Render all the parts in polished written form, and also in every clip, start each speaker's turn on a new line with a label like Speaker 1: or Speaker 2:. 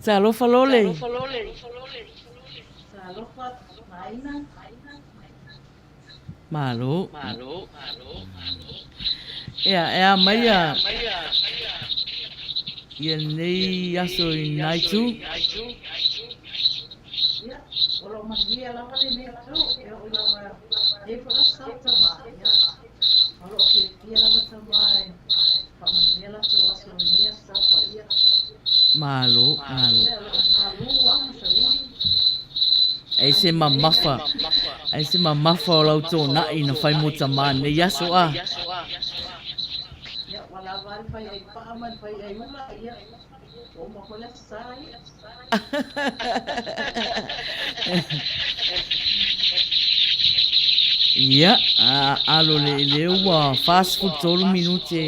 Speaker 1: Talofa Lole.
Speaker 2: Talofa Maina.
Speaker 1: Malo. Ea, e a mai ia ia lenei aso i lena itu.
Speaker 2: Ia, o lo o manuia lava lenei itu, e oo lava e i ai foi aso sa tama, ia, o lo o fiafia lava tama e faamanuia latou aso i lenei aso sa paia.
Speaker 1: Malo, malo.
Speaker 2: Ia, o lo o malu lava ma saili.
Speaker 1: Ai se mamafa, ai se mamafa o lau tōnaʻi na fai mo tamā nei aso a.
Speaker 2: Ia, ua lava a le fai ai paʻa ma le fai ai ula, ia, ua uma foi le aso sa ia.
Speaker 1: Ia, alo le lea ua 43 minute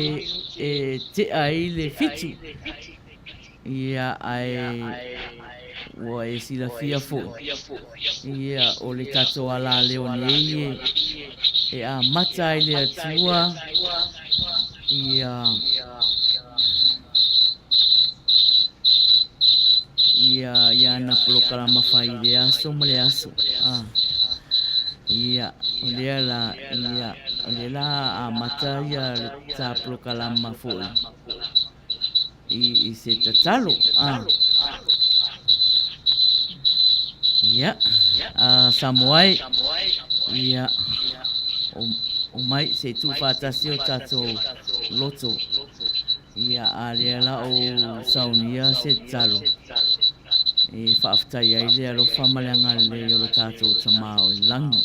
Speaker 1: e tea ai le 7. Ia, ae ua e silafia foi, ia, o le tatou alaleo nei e amata ai le Atua, ia, ia, ia ana polokalama fai i le aso ma le aso. A, ia, o lea la, ia, o lea la amata ia le ta polokalama foi. I se tatalo. A. Ia. A Samoa e. Ia. O, o mai se i tuufaatasi o tatou loto. Ia, a lea la o saunia se tatalo. E faafetai ai le alofa ma le agalelei o lo tatou Tama o i lagi.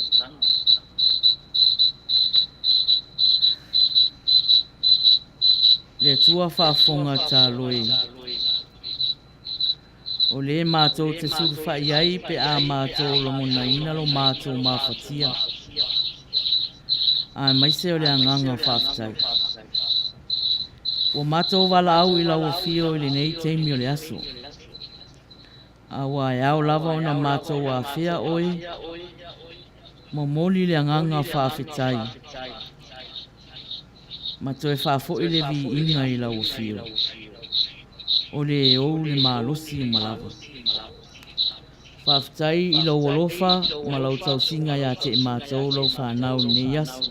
Speaker 1: Le Atua faafofoga tāloi. O lē mātou te suluwhai ai pe a mātou lagonaina lo mātou mafatia. Aemaise o le agaga faafetai. Ua mātou valaau i lau afio i lenei taimi o le aso. Aua e ao lava ona mātou afea oe, momoli le agaga faafetai. Ma toe faafoi le viiga i lau afio, o le ou le malosi uma lava. Faafetai i lou alofa ma lau tausiga ia te i matou lau fanau i lenei aso.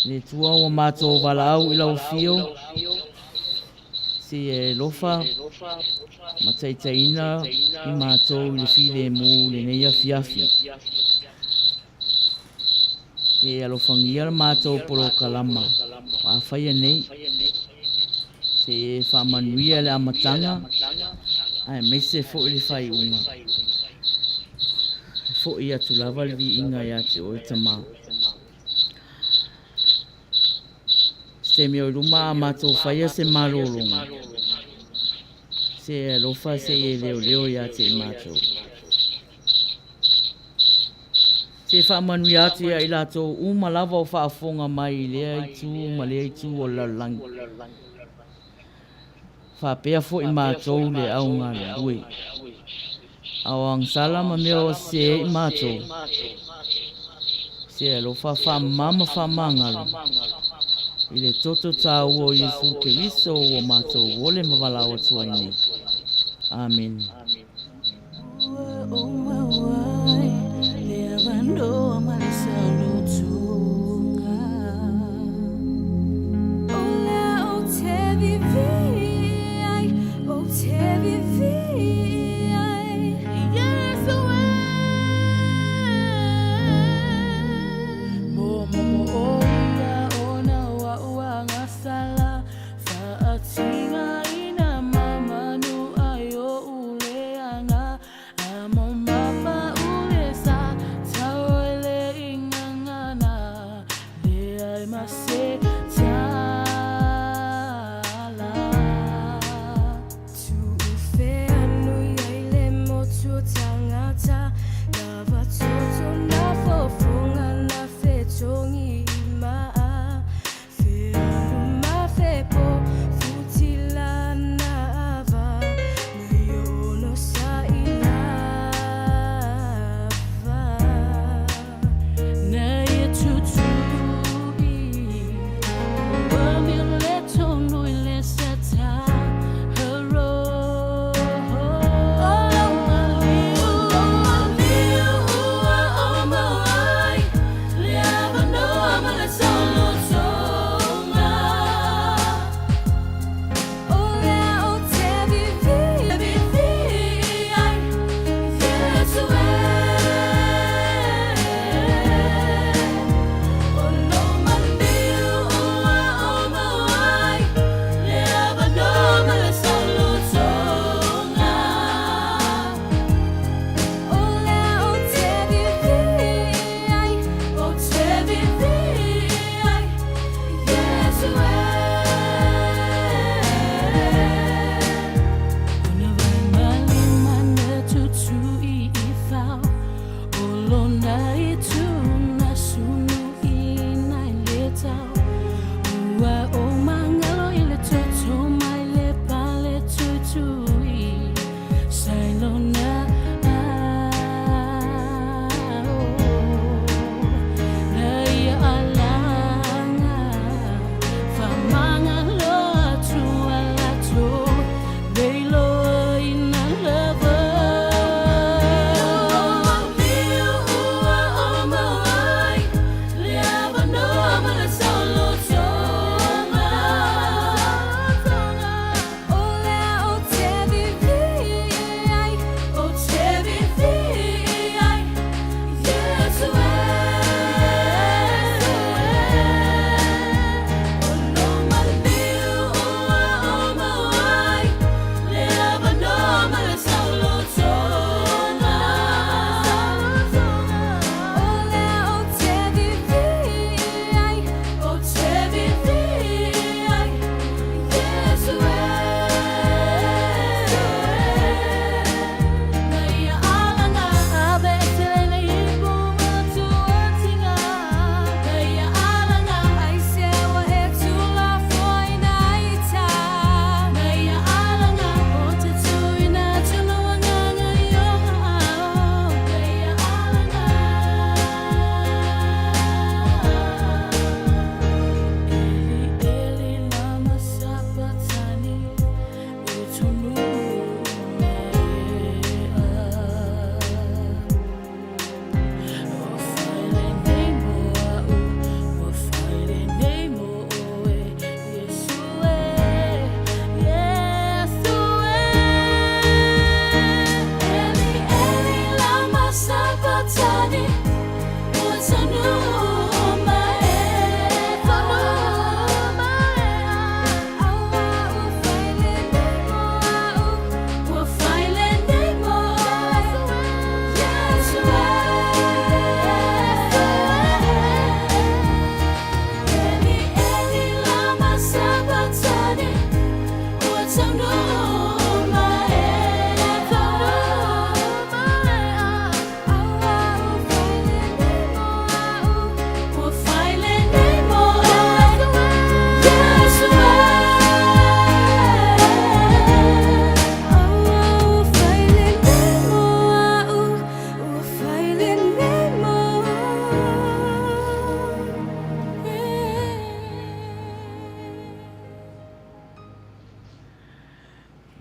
Speaker 1: Le Atua ua matou valaau i lau afio, se e alofa ma taitaiina i matou i le filemu i lenei afiafi. E alofagia le matou polokalama a faia nei. Se e faamanuia le amataga aemaise foi le faaiuga. E foi atu lava le viiga ia te oe Tama. Se taimi o i luma a matou faia se malologa, se e alofa se i e leoleo ia te i matou. Se faamanuia atu ia i latou uma lava o faafofoga mai i lea itu ma lea itu o le lalolagi. Faapea foi matou le au galulue. A o agasala ma mea o sese ai matou, se alofa faamama ma faamagalo i le toto taua o Iesu Keriso ua matou ole ma valaau atu ai nei. Amene.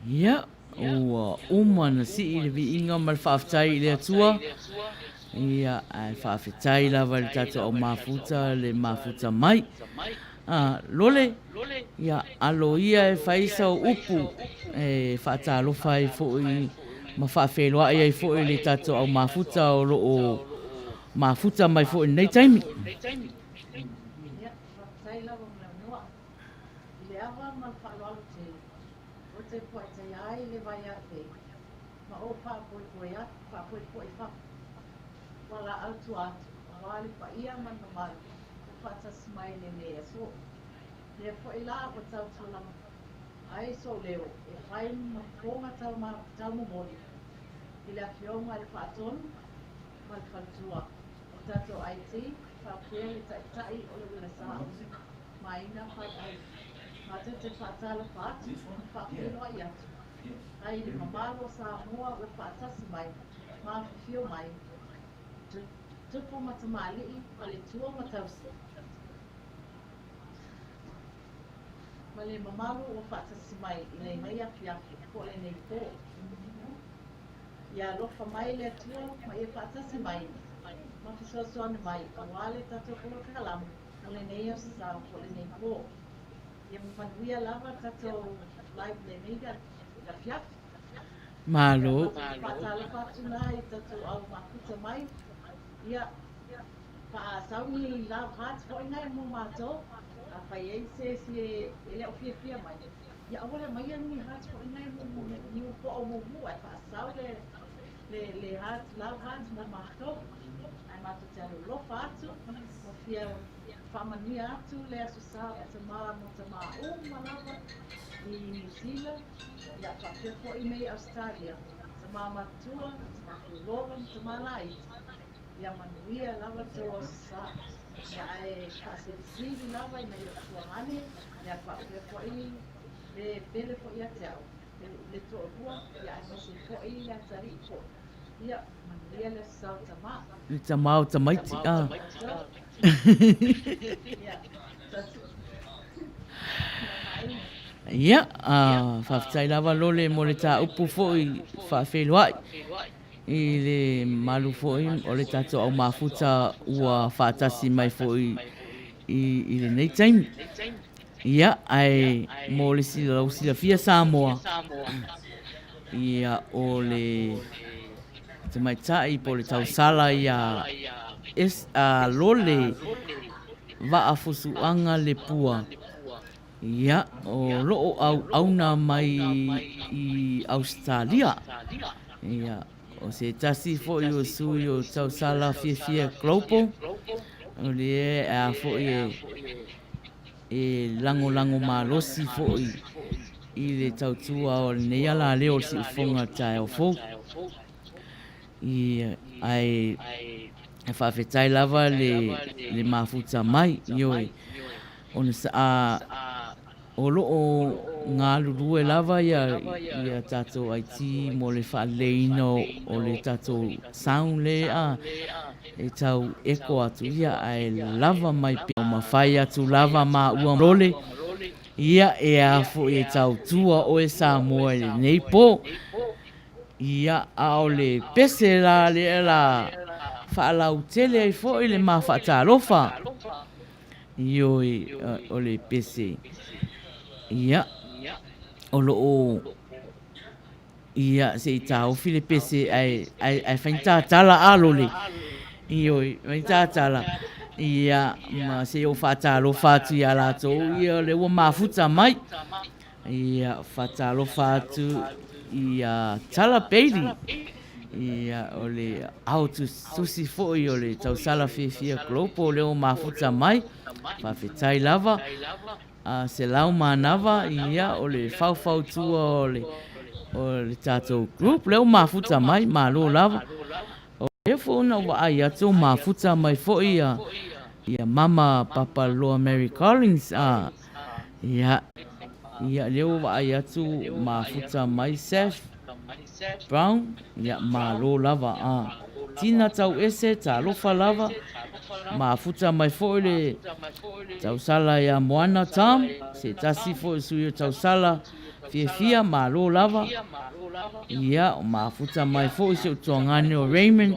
Speaker 1: Ia, ua uma ona sii le viiga ma le faafetai i le Atua. Ia, ae faafetai lava i le tatou au mafuta le mafuta mai. A, Lole, ia, alo ia e fai sau upu e faatalofa ai foi ma faafeiloai ai foi i le tatou au mafuta o lo o mafuta mai foi i lenei taimi.
Speaker 2: Ia, faafetai lava mo le avanoa. I le ava ma le faaaloalo tele, ou te puaitaia ai le vaiafe ma ou faapoepoe atu, faapoepoe i fafo. Ua laau tua atu, aua le paia ma le mamalu ua faatasi mai i lenei aso. Lea foi la ua tau tulaga ai sou leo e fai ma fofoga taumomoli i le Afioga i le Faatonu ma le Faletua o tatou IT faapea le Taitai o le Uila Sa Maina Faiai. Matou te faatalofa atu ma faafeiloai atu ai i le mamalu o Samoa ua faatasi mai ma afifio mai, tupu ma tamalii, faletua ma tausi, ma le mamalu ua faatasi mai i lenei afiafi po o lenei po. Ia alofa mai le Atua ma ia faatasi mai ma fesoasoani mai aua le tatou polokalame mo lenei aso sa po o lenei po. Ia manuia lava le tatou live lenei afiafi.
Speaker 1: Malo.
Speaker 2: Faatalofa atu la i tatou au mafuta mai. Ia, faasauni love hearts foi nai mo matou. Afai ai se isi e le o fiafia mai. Ia aua le aumaia ni hearts foi nai mo ni po o mumu ae faasau le heart, love hearts mo matou. Ae matou te alolofa atu, ma fia faamanuia atu le Aso Sa o tamā mo tamā uma lava i Niu Sila, ia faapea foi nei i Ausetalia, tamā matutua, tamā feulolo ma tamā laiti. Ia manuia lava le tou Aso Sa. Ia ae faasilisili lava ina ia tuagane ia faapea foi le pele foi ia te au le toalua ia aemaise foi ia Atalii foi. Ia manuia le Aso Sa o Tama.
Speaker 1: Le tama o tamaiti a. Ia, faafetai lava Lole mo le tāupu foi faafeiloai i le malu foi o le tatou au mafuta ua faatasi mai foi i lenei taimi. Ia, ae mo le lau silafia Samoa, ia, o le tamaitai po o le tausala ia Lole Vaafusuaga Lepua, ia, o lo o auauna mai i Ausetalia. Ia, o se tasi foi o sui o Tausala Fiafia Global, o lea a foi e lagolago malosi foi i le tautua o lenei alaleo o le siufofoga taeao fou. Ia, ae e faafetai lava le mafuta mai, ioe, ona a o lo o galulue lava ia tatou IT mo le faaleleiina o le tatou sound lea e tau echo atu, ia, ae lava mai pea, ma fai atu lava maua lole, ia, e a foi e tautua oe Samoa i lenei po. Ia, a o le pese la lea la faalautele ai foi le ma faatalofa. Ioe, o le pese. Ia, o lo o, ia, se i taofi le pese ae, ae, ae fai ni tātala a Lole. Ioe, fai ni tātala. Ia, ma se i ou faatalofa atu iā latou, ia, o lea ua mafuta mai. Ia, faatalofa atu ia Tala Bailey. Ia, o le ao tusi foi o le tausala fiafia global lea ua mafuta mai. Faafetai lava. A selau manava, ia, o le faufautua o le, o le tatou group lea ua mafuta mai, malo lava. O lea foi na ou vaai atu, mafuta mai foi ia, ia Mama Papaloa Mary Collins. A, ia, ia, lea ua vaai atu, mafuta mai Seth Brown, ia, malo lava. A, Tina Tauese, talofa lava, mafuta mai foi le tausala ia Moana Tom, se tasi foi o sui o tausala fiafia, malo lava. Ia, o mafuta mai foi si ou tuagane o Raymond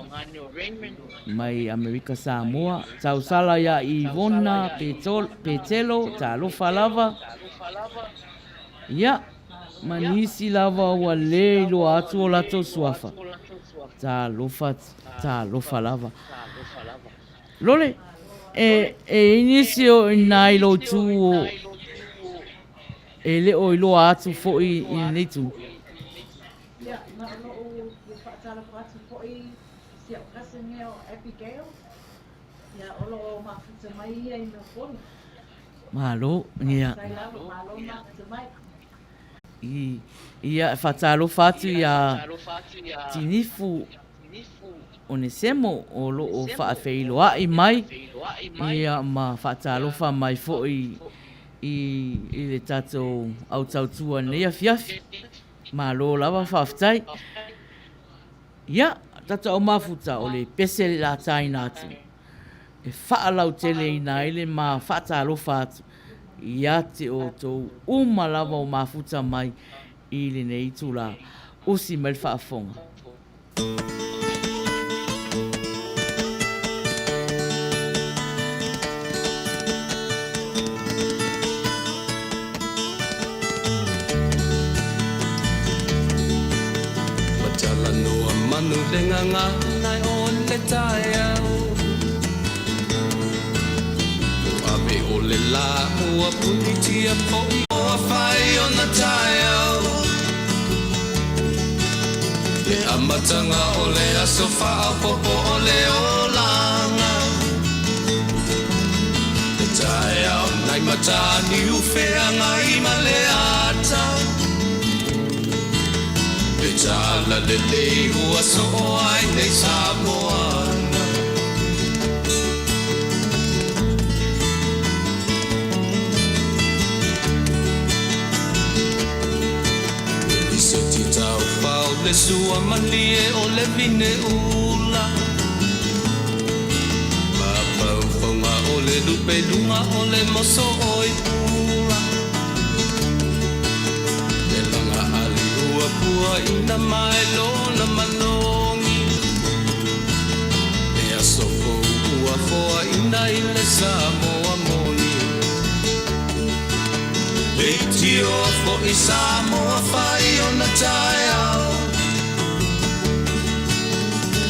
Speaker 1: mai Amerika Samoa, tausala ia Ivona Petelo, talofa lava. Ia, ma nisi lava ua le iloa atu o latou suafa. Talofa, talofa lava. Lole, e i ai nisi o i ina i lou itu e le o iloa atu foi i lenei itu.
Speaker 2: Ia, na o lou fia faatalofa atu foi i si au cousin ea o Abigail, ia o lo o mafuta mai ia i Melbourne.
Speaker 1: Malo, ia.
Speaker 2: Faafetai lava, malo mafuta mai.
Speaker 1: Ia, e faatalofa atu iā Tinifu Onesemo o lo o faafeiloai mai, ia ma faatalofa mai foi i le tatou au tautua i lenei afiafi. Malo lava faafetai. Ia, tatou au mafuta, o le pese le lataina atu e faalauteleina ai le ma faatalofa atu ia te outou uma lava o mafuta mai i lenei itula. Usi mai le faafofoga.
Speaker 3: Matalanoa manu le gagana o le taeao Ua ave o le la ua punitia foi Ua fai ona taeao Le amataga o le aso faaopoopo o le olaga Le taeao nai Mataniu feagai ma le ata Le tala lelei ua soo ai nei Samoana. le sua malie o le vine ula. Mafaufauga o le lupe luga o le moso oi pula. Le laga ali ua puaina mai lona malogi. Le aso fou ua foaina i le Samoa moni. Leitioa foi Samoa fai ona taeao.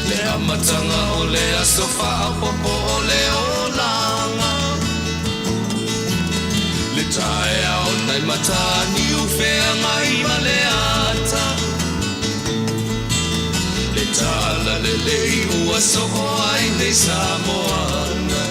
Speaker 3: Le amataga o le aso faaopoopo o le olaga. Le taeao nai Mataniu Feagai ma le ata. Le talalelei ua soo ai nei Samoana.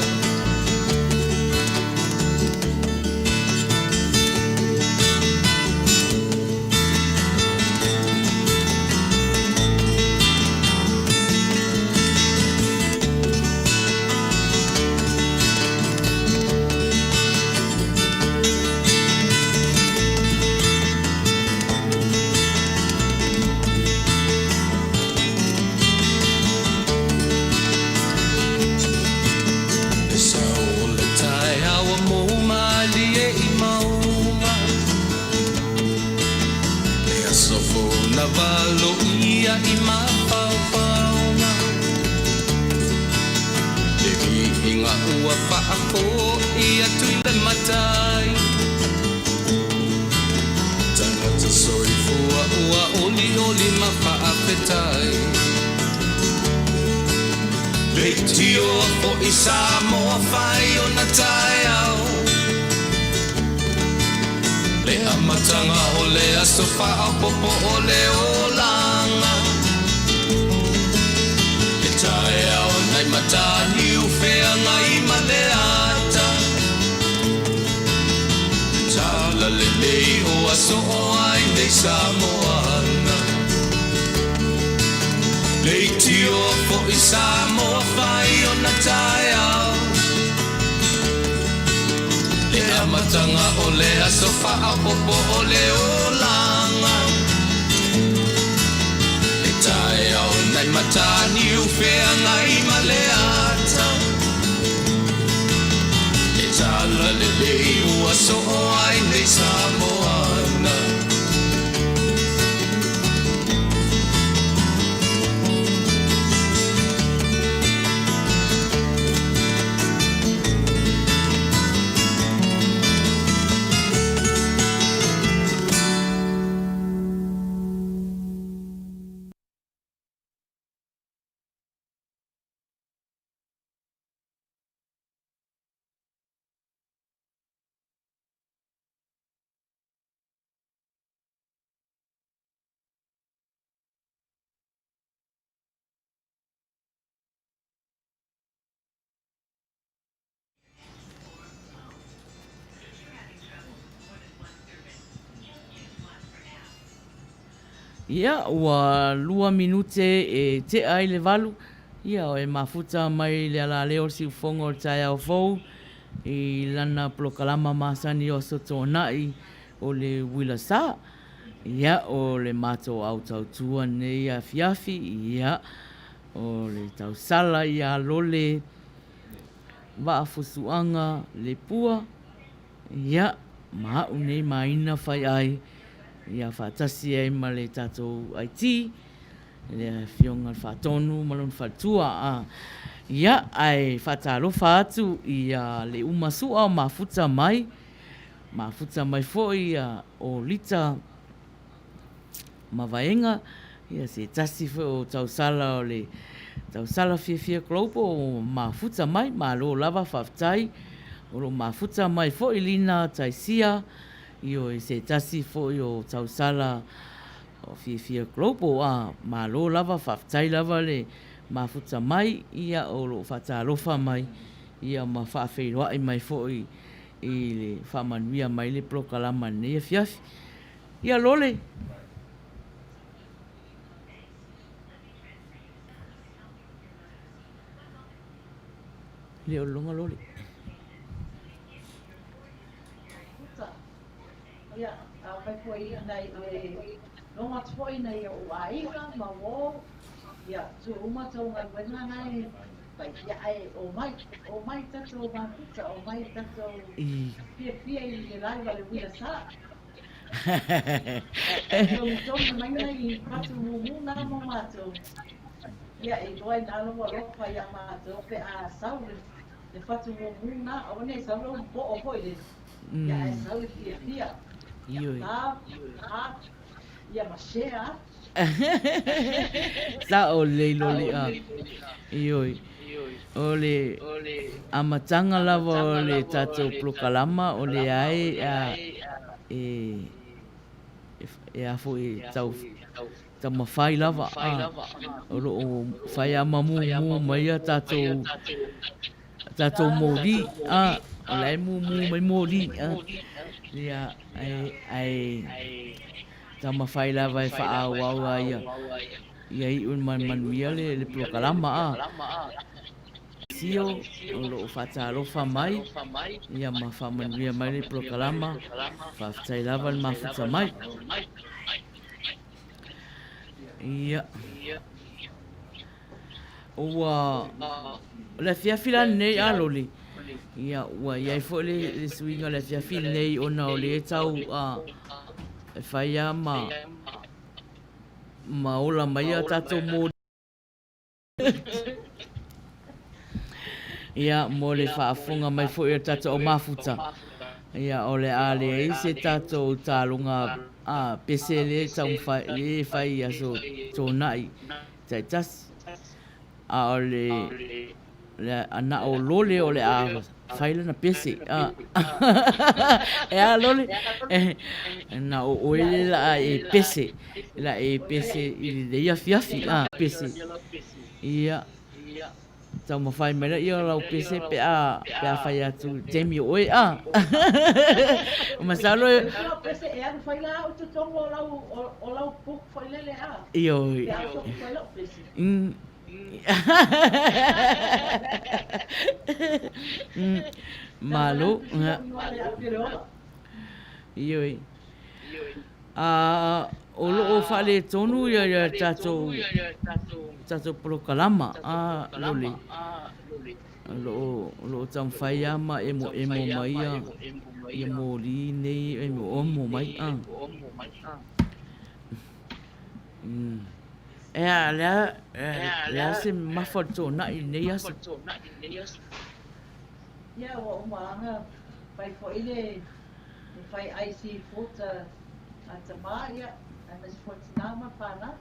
Speaker 3: Le sao o le taeao ua mou malie i mauga. Le aso fou na valoia i mafaufauga. Le viiga ua faafoi atu i le Matai. Tagata soifua ua olioli ma faafetai. Leitioa foi Samoa fai ona taeao. Le amataga o le aso faaopoopo o le olaga. Le taeao nai Mataniu Feagai ma le ata. Le talalelei ua soo ai nei Samoana. Leitioa foi Samoa fai ona taeao. Le amataga o le aso faaopoopo o le olaga. Le taeao nai Mataniu Feagai ma le ata. Le talalelei ua soo ai nei Samoana.
Speaker 1: Ia, ua lua minute e tea ai le 8, ia, e mafuta mai le alaleo o le siufogo o le taeao fou i lana polokalama masani o Aso Toonai o le Uila Sa. Ia, o le matou au tautua nei afiafi, ia, o le tausala ia Lole Vaafusuaga Lepua, ia, ma a'u nei maina fai ai, ia faatasi ai ma le tatou IT, le Afioga i le Faatonu ma lona faletua. A, ia, ae faatalofa atu i le uma sua o mafuta mai, mafuta mai foi ia o Lita Mavaega, ia se tasi foi o tausala o le tausala fiafia global o mafuta mai, malo lava faafetai. O lo o mafuta mai foi Lina Taisia, ioe, se tasi foi o tausala o fiafia global, a malo lava faafetai lava le mafuta mai, ia o lo o faatalofa mai, ia ma faafeiloai mai foi i le faamanuia mai le polokalama i lenei afiafi. Ia Lole. Le o loga Lole.
Speaker 2: Ia, a fai foi nai e Logo atu foi i nai ou aiga ma uō, ia, tuu uma tou galuega na e fai, ia, ae omai, omai tatou mafuta, omai tatou fiafia i le live a le uila sa. Togitogi mai nai fatu mumu na mo matou, ia, e iloa ai na lou alofa ia matou pe a sau le fatu mumu na, aua ne i sau lou po'o foi lele. Ia ae sau le fiafia.
Speaker 1: Ioe.
Speaker 2: Love, heart, ia ma share atu.
Speaker 1: Sa'o lelei loli a. Ioe. O le amataga lava o le tatou polokalama o lea ai a e e a foi tau taumafai lava a o lo o fai a ma mumu mai a tatou tatou moli a o la e mumu mai moli a ia ae ae taumafai lava e faaauau a ia ia iu ma manuia le le polokalama a sio o lo o faatalofa mai ia ma faamanuia mai le polokalama faafetai lava le mafuta mai. Ia. Ua o le afiafi la lenei a Loli. Ia ua i ai foi le, le suiga o le afiafi lenei ona o le tau a e fai a ma ma ola mai a tatou moli. Ia mo le faafofoga mai foi o le tatou au mafuta. Ia o le a leai se tatou taloga a pese le taumafai le fai i aso Toonai taitasi. A o le le na o Lole o le a fai lana pese. A e a Lole? Na o oe le la e pese, la e pese i lenei afiafi a pese. Ia taumafai mai laia o lau pese pe a pe a fai atu i le taimi o oe a. Masalo e
Speaker 2: pese e alu fai la au totonu o lau o lau book foi lele a.
Speaker 1: Ioe.
Speaker 2: Pe a fai lau pese.
Speaker 1: Malo. Ioe. A o lo o faaletonu ia ia tatou tatou polokalama a Lole. O lo o o lo o taumafai lava ma emoemo mai ia ia moli nei e emoemo mai a. Ea, lea, lea se mafa o le tuanai i lenei aso.
Speaker 2: Ia, ua uma lava ona fai foi le fai ai seafood a tama, ia, aemaise foi tina ma fanau.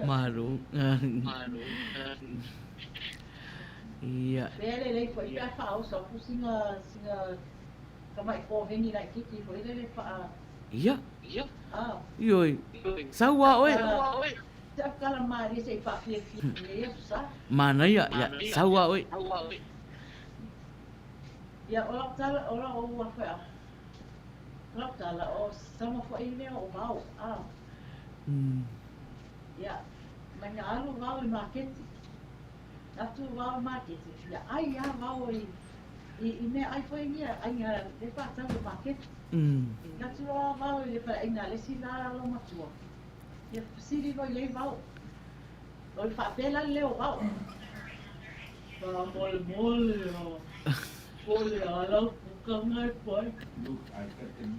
Speaker 1: Malo. Ia.
Speaker 2: Pea lelei foi pe a faaoso atu sina, sina tamai koveni laitiiti foi lele faa.
Speaker 1: Ia. Ioe. Sau a oe. Manaia, ia, sau a oe.
Speaker 2: Atu loa vao i le faleaiga a le isi la olomatua, ia fesili loa i ai vao. O le faapea la le leo o vao. Faamolemole a, po o le a lau pukaga e fai.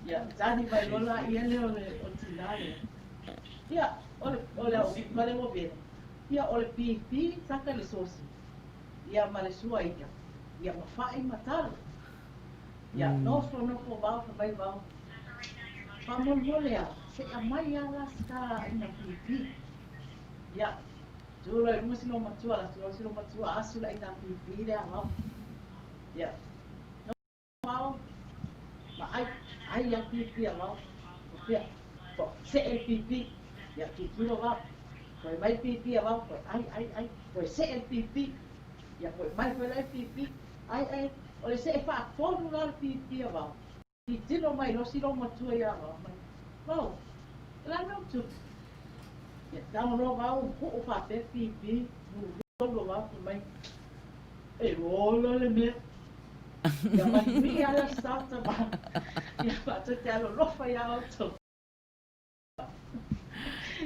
Speaker 2: Ia tali mai loa laia lea o le o tina lea. Ia, o le o le au ma le ua Ia o le pipi saka i le sosi. Ia ma le sua ia. Ia ma fai ma talo. Ia, nofo nofo vao fai mai vao. Faamolemole a, se i aumai a la se ta aiga pipi. Ia, tu loa i luga si olomatua, alu atu loa si olomatua asu le aiga pipi lea a vao. Ia, nofo vao ma ai, ai a pipi a vao. Faapea, see le pipi. Ia, tilotilo vao. Toe mai pipi a vao, toe ai, ai, ai, toe see le pipi. Ia, toe mai foi la le pipi. Ai, ai, o le see faatolu la le pipi a vao. Tilotilo mai loa si olomatua ia vao, mai, Vao, o le a le mea ua tupu? Ia, tago loa vao puu faapea pipi, lulu vao, fai mai, E ola le mea. Ia manuia le aso sa tama. Ia matou te alolofa iā outou.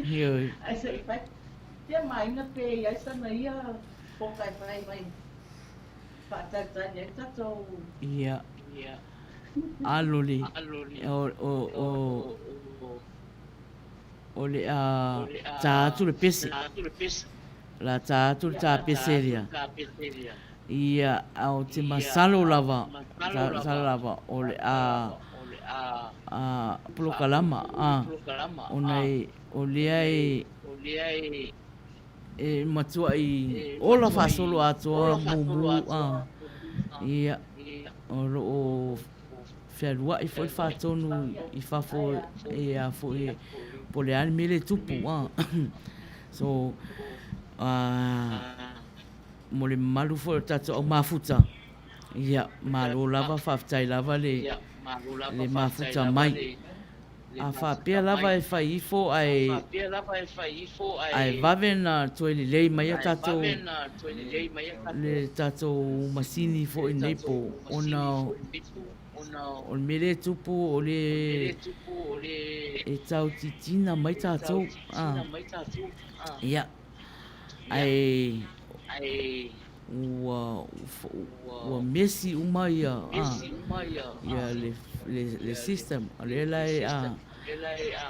Speaker 1: Ioe.
Speaker 2: Ae se i fai ia ma aiga pe i ai sana ia poka e fai mai faatalitali ai le tatou.
Speaker 1: Ia. Alo le o o o o le a tā atu le pese. O le a tā atu le tā pese lea. Ia, a o te masalo lava, masalo lava o le a a polokalama a ona e o lea e e matuai ola faasolo atoa mumu a ia o lo o fealuai foi le faatonu i fafo e a foi po o le a le mea lea e tupu a so a mo le mamalu foi o le tatou au mafuta ia malo lava faafetai lava le le mafuta mai. A faapea lava e fai ifo ae ae vave na toe lelei mai a tatou le tatou masini foi nei po ona o le mea lea e tupu o le e tau titina mai tatou a ia ae ua ua mesi uma ia ia le le system o lea la e a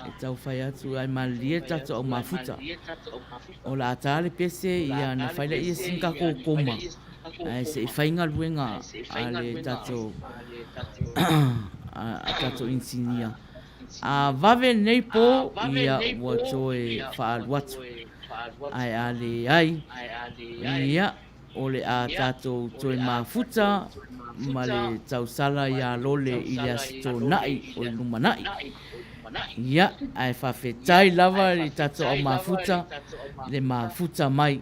Speaker 1: e tau fai atu ae malilie le tatou au mafuta o le a ta le pese ia ona fai lea sina tatou koma ae se i fai galuega a le tatou a tatou inisinia a vave nei po ia ua toe faaalu atu ae a leai ia o le a tatou toe mafuta ma le tausala iā Lole i le Aso Toonai o le lumanai. Ia, ae faafetai lava i tatou au mafuta le mafuta mai.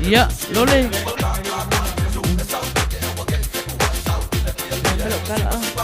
Speaker 1: Ia, Lole. Kala ah.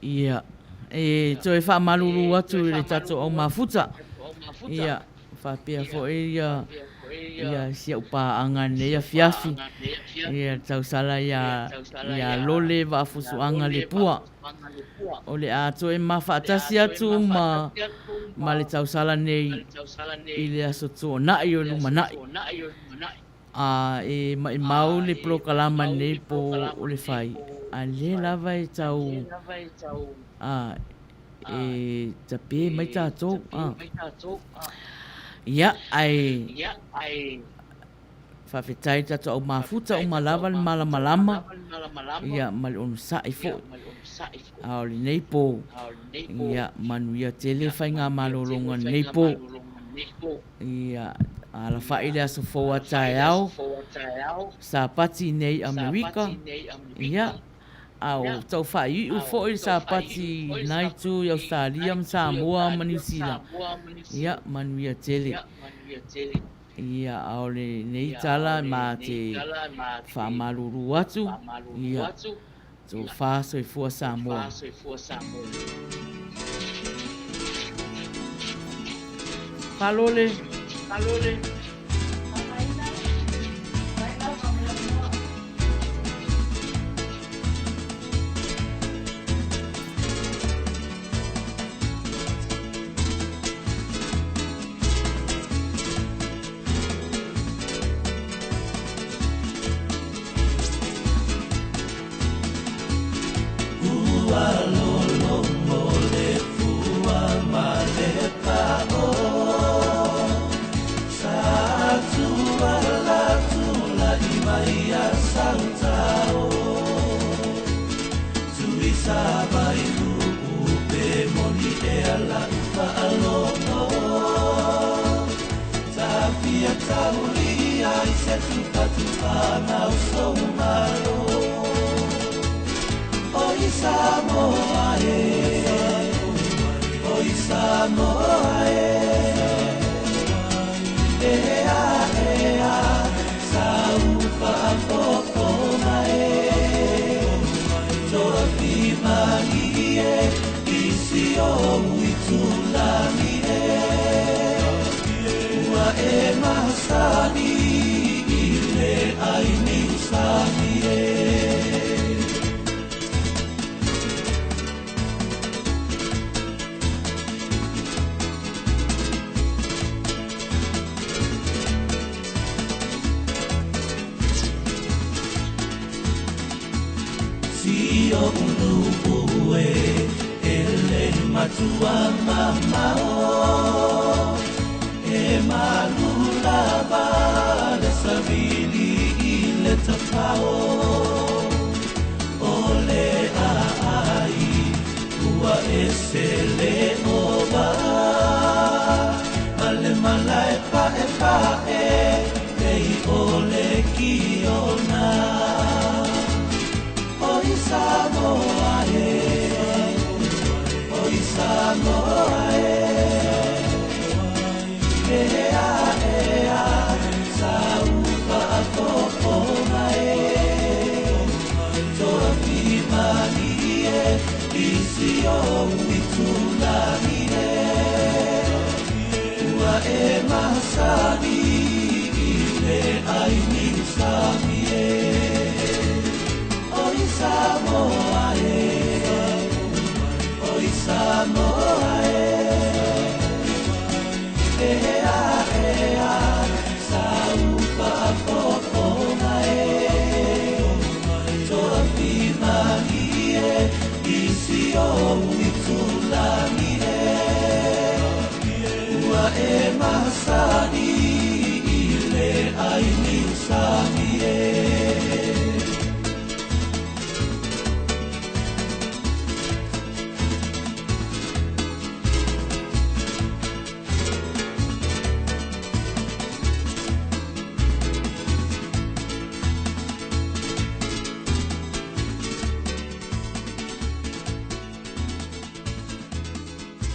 Speaker 1: Ia, e toe faamalulu atu i le tatou au mafuta. Ia, faapea foi ia ia si au paaga nei afiafi. Ia tausala ia ia Lole Vaafusuaga Lepua. O le a toe mafaatasi atu ma ma le tausala nei i le aso tuanai o lumanai. A e maʻimau le polokalama lenei po o le fai, a lea lava e tau a e tape mai tatou a. Ia, ae faafetai i le tatou au mafuta uma lava le malamalama ia ma le onosai foi. A o lenei po, ia manuia tele faigamalologa o lenei po. Ia, alafai le aso fou a taeao, Sapati nei Amerika, ia, a o tau faaiuiu foi le Sapati i lena itu i Ausetalia ma Samoa ma Niu Sila, ia, manuia tele. Ia, a o lenei tala ma te faamalulu atu, ia, tofa soifua Samoa. Falole.